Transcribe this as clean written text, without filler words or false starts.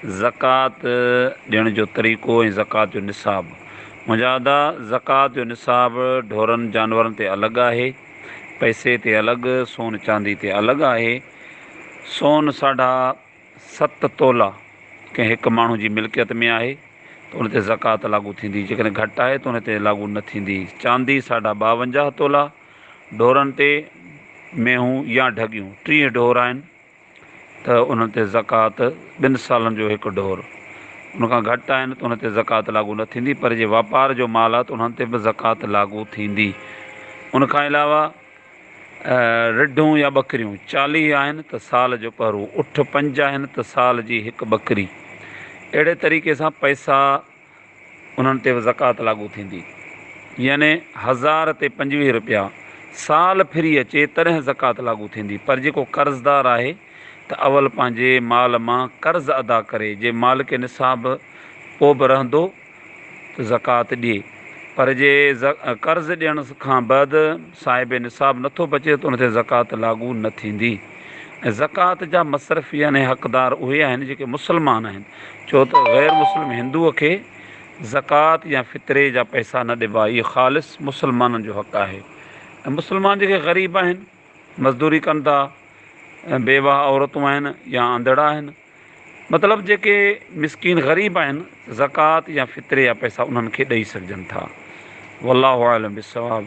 زڪوات ڏيڻ جو طريقو ۽ زڪوات جو نصاب. منهنجا ادا زڪوات جو نصاب ڍورن جانورن تي الڳ آهي، پئسي تي الڳ، سون چاندي تي الڳ آهي. سون ساڍا ست تولا ڪنهن هڪ ماڻهو جي ملڪيت ۾ آهي ته ان تي زڪوات لاڳو ٿيندي، جيڪڏهن گهٽ آهي ته ان تي لاڳو نه ٿيندي. چاندي ساڍا 52 تولا، ڍورن تي مينهون يا ڍڳيون 30 ڍور آهن ته انهن تي زڪوات ٻن سالن جو هڪ ڍور، ان کان گهٽ آهن ته ان تي زڪوات لاڳو نه ٿيندي پر جي واپار جو مال آهي ته انهن تي به زڪوات لاڳو ٿيندي. ان کان علاوه رڍون يا ٻڪريون 40 آهن ته سال جو پهرو، اٺ پنج آهن ته سال جي هڪ ٻڪري. اهڙي طريقي سان پئسا انهن تي به زڪوات لاڳو ٿيندي. يعني هزار تي 25 رپيا سال ڦري اچي تڏهن زڪوات لاڳو ٿيندي. پر جيڪو قرضدار آهي ته اول پنهنجي مال مان قرض ادا ڪري، جي مالڪ نصاب پوء به رهندو ته زڪوات ڏئي، پر جي قرض ڏيڻ کان بعد صاحب نصاب نٿو بچي ته ان تي زڪوات لاڳو نه ٿيندي. ۽ زڪوات جا مصرف يعني حقدار اهي آهن جيڪي مسلمان آهن، ڇو ته غير مسلم هندوء کي زڪوات يا فطري جا پئسا نه ڏبا، اهي خالص مسلمانن جو حق آهي ۽ مسلمان جيڪي غريب آهن، مزدوري ڪن ٿا، بيواهه عورتون آهن يا انڌڙا آهن، مطلب جيڪي مسڪين غريب آهن، زڪوات يا فطري جا پئسا انهن کي ڏئي سگهجن ٿا. والله اعلم بالصواب.